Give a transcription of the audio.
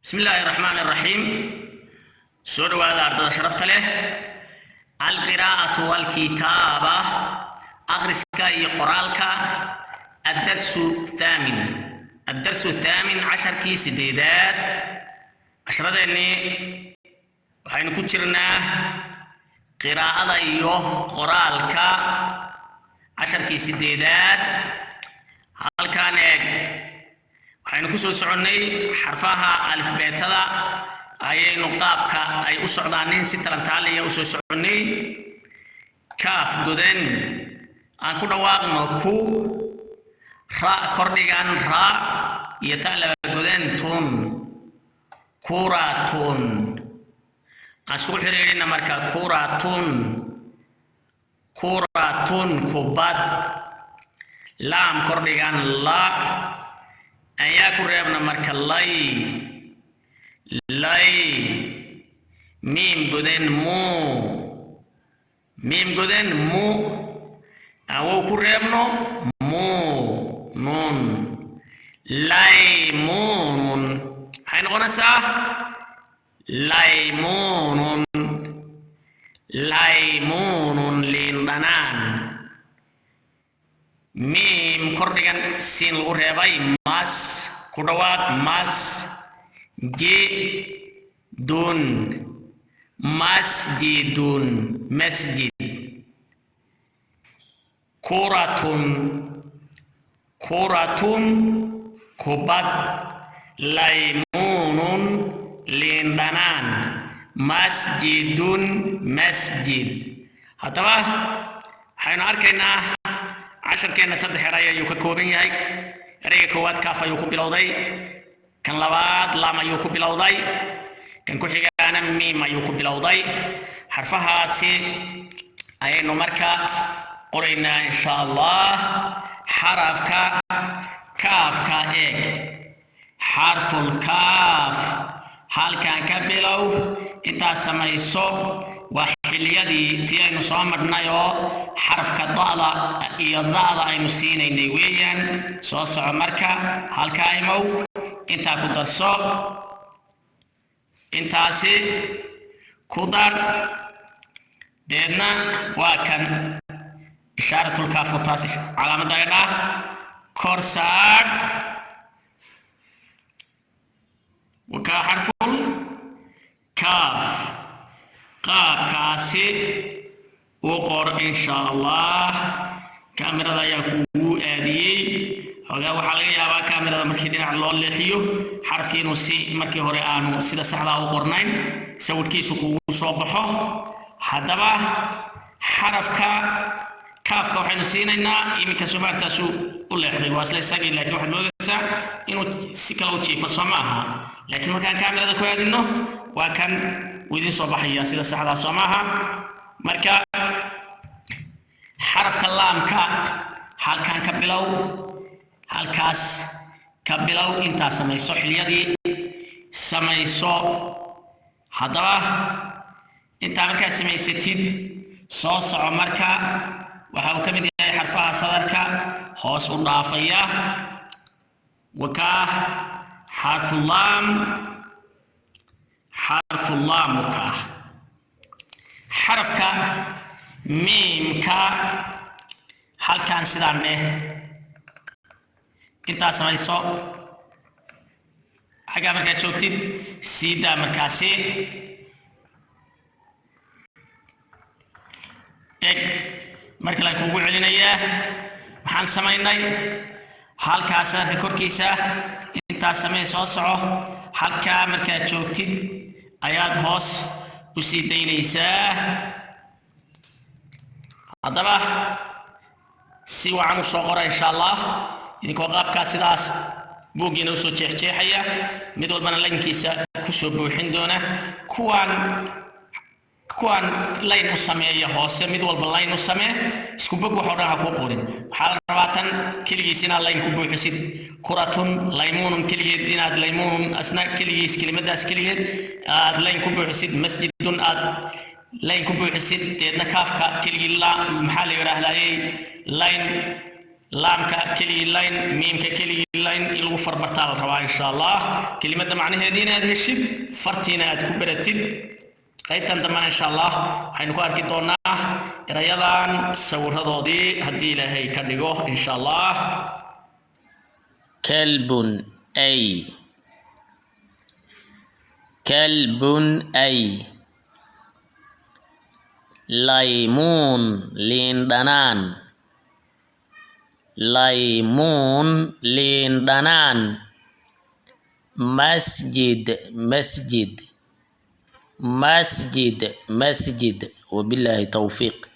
Bismi illaahi raxmaani raxiim. Soo dhawaada, ardada sharafta leh. Alqiraa'atu walkitaaba, aqriska iyo qoraalka. Addarsu thaamin, addarsu thaamin, casharkii sideedaad. Casharadeenii waxaynu ku jirnaa qiraa'ada iyo qoraalka, casharkii sideedaad. Halkaan eeg, waxaynu ku soo soconnay xarfaha alifbeetada, ayaynu qaabka ay u socdaanin si talantaaliya u soo soconnay. Kaaf godan aan ku dhawaaqno, ku ra kordhigan, ra iyo ta laba godan, tun, kuratun. Aan isku xiriirina marka: kuratun, kuratun, kubad. Laam kordhigan, la, ayaa ku reebna marka, lay, lay. Miim godan, mu, miim godan, mu, aan wow ku reebno, mu, nun, laymunun. Maxay noqonaysaa? Laymunun, laymunun, liin dhanaan. Miim kordhigan, siin lagu reebay, mas, ku dhawaaq, mas, ji, dun, masjidun, masjid. Kuratun, kuratun, kubad. Laymunun, liin dhanaan. Masjidun, masjid. Haddaba waxaynu arkaynaa casharkeenna saddex eray ayuu ka kooban yahay. Ereyga koowaad kaaf ayuu ku bilowday, kan labaad laam ayuu ku bilowday, kan ku xigaana miim ayuu ku bilowday. Xarfahaasi ayaynu marka qoraynaa, insha Allah. Xarafka kaafka eeg, xarful kaaf, halkan ka bilow, intaad samayso. Waa xilliyadii tii aynu soo marhnay oo xarafka da'da iyo da'da aynu siinaynay weeyaan. Soo soco marka, halkaa imow, intaa ku darso, intaasi ku dar, deedna waa kan ishaaratul kaaf oo taas calaamadda dhah, kor saar. Wakaa xarful kaaf, qaabkaasi u qor, insha Allah. Kaamirada ayaa kugu aadiyey xoogaa. Waxaa laga yaabaa kaamirada markii dhinac loo leexiyo xarafkii inuu si markii hore aanu sida saxdaa u qornayn sawirkiisu kugu soo baxo. Haddaba xarafka kaafka waxaynu siinaynaa iminka somaartaasu u leexday, waa isla isagii, laakiin waxaad moodaysaa inuu si kale u jiifo, soo ma aha? Laakiin markaan kaamirada ku aadino, waa kan uu idiin soo baxaya sida saxdaa, soo maaha? Marka xarafka laamka halkan ka bilow, halkaas ka bilow, intaa samayso, xiliyadii samayso. Haddaba intaa markaad samaysatid, soo soco. Marka waxa uu ka mid yahay xarfaha sadarka hoos u dhaafaya. Wakaa xarfulaam, xarfulaam wakaa. Xarafka miimka halkan sidaan dheh, intaa samayso. Xaggaa markaad joogtid, sii daa markaasi. Eg, marka laan kugu celinayaa, maxaan samaynay? Halkaas sadarka korkiisa intaas samee, soo soco. Halkaa markaad joogtid ayaad hoos u sii daynaysaa. Haddaba si wacan u soo qora, insha Allah, idinkoo qaabkaa sidaas buuggiina usoo jeexjeexaya, mid walbana laynkiisa kusoo buuxin doona. Kuwaan line u sameeya hoose, mid walba line u samee. Isku bog wax oo dhan ha kuu qorin. Waxaa la rabaa tan keligiis inaad line ku buuxisid, kuratun, laymuunun keligeed inaad laymuunun, asna keligiis kelimadaas keligeed aad line ku buuxisid, masjidun aad line ku buuxisid, deedna kaafka keligii la maxaa la yidhaahdayey line. Laamka keligii line, miimka keligii line in lagu farbartaa la rabaa, insha Allah. Kelimadda macnaheediina aad heshid, fartiina aad ku baratid. Qaybtan dambena, insha Allah, waxaynu ku arki doonaa erayadan sawiradoodii, haddii Ilaahay ka dhigo, insha Allah. كلب أي، كلب أي. ليمون liin dhanaan، ليمون liin dhanaan. مسجد masjid، مسجد masjid. وبالله توفيق.